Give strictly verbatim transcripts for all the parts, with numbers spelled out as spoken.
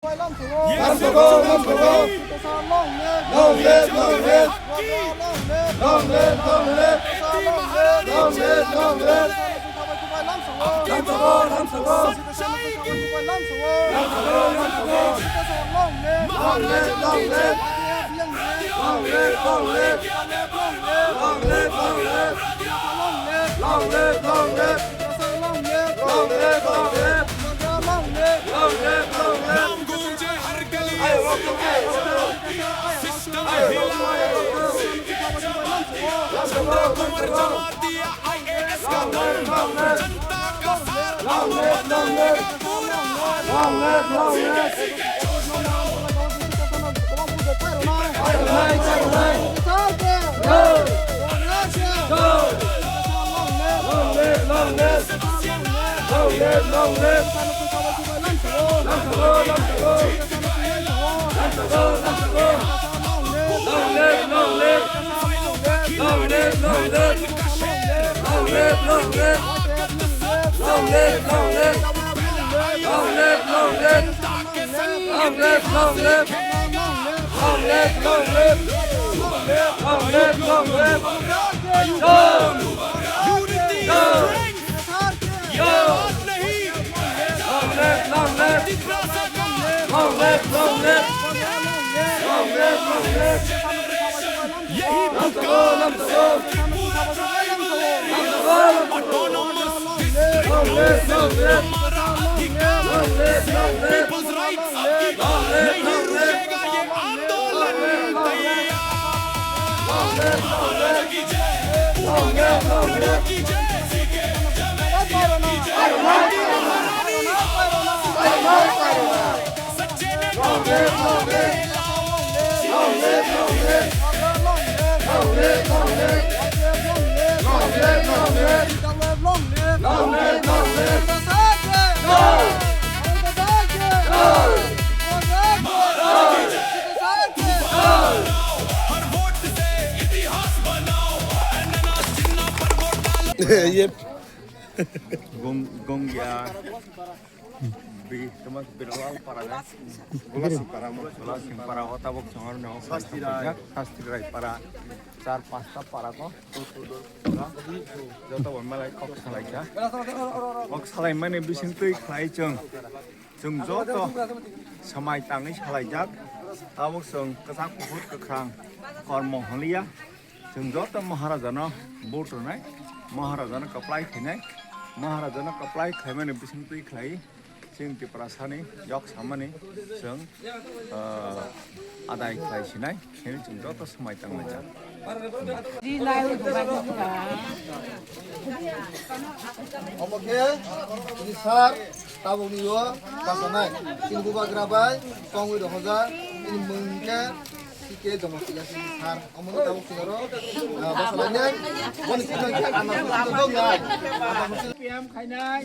Lamsogo, lamsogo. Long live, long live. Long live, long live. Long live, long live. Long live, long live. Lamsogo, lamsogo. Lamsogo, lamsogo. Long live, long live. Long live, long live. Long live, long live. Long live, long live. Long live, long live. Long live, long live. Long live, long live. नाम गूंजे हर गली, सिस्टम हिला, झंडा कुंवर जमा दिया, आईएएस का दम, जनता का साथ, अब बदलेगा पूरा माहौल। Long live, long live. Long live, long live. Long live, long live. Long live, long live. Long live, long live. Long live, long live. Long live, long live. Long live, long live. Long live, long live. Long live, long live. Long live, long live. Long live, long live. यही पुकार है पूरा ऑटोनॉमस, हमारा अधिकार, peoples rights, आपकी बात नहीं रुकेगा ये आंदोलन। तैयार। Yep. Gong, gong ya. Bi, teman Birlal para na. Gula Singpara mo. Gula Singpara o tabok songar no. Sasti Rai. Sasti Rai para. Char pasta para ko. Joto bo malai kok salaikha. Kok salaimani bising twi khlai chwng. Chwng joto samai tangwi salaijak. Tabok chwng kwchak kuphur kwkhrang kormo hwnliya. Chwng joto Maharajano vote rwnai, Maharajano kwplai khainai, Maharajano kwplai khaimani bising twi khlai, chwng Tiprasani yok samani chwng, ah, adai khlai sinai, khe chwng joto swmai tanglaijak. Omo khe chini sir tabukni o kasanai, chini bubagra bai tongwi rohorjak, chini mung khe C K Jomatiya chini sir. Omo no tabuk singaro, ah, bwsalainai, boni simi khe ana sujok nai. P M khainai,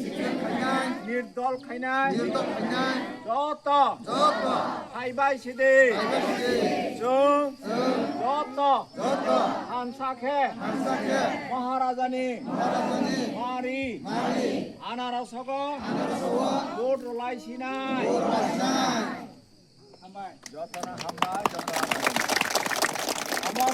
nirdol khainai, nirdol khainai. Joto, joto. Haibai sidi. Haibai sidi. Chwng, chwng. Joto, joto. Thansa khe, thansa khe. Maharajani, Maharajani. Mari, mari. Anarasogo, anarasogo. Vote rwlai sinai. Vote rwlai sinai. Hambai. Jotono hambai, jotono hambai. Omo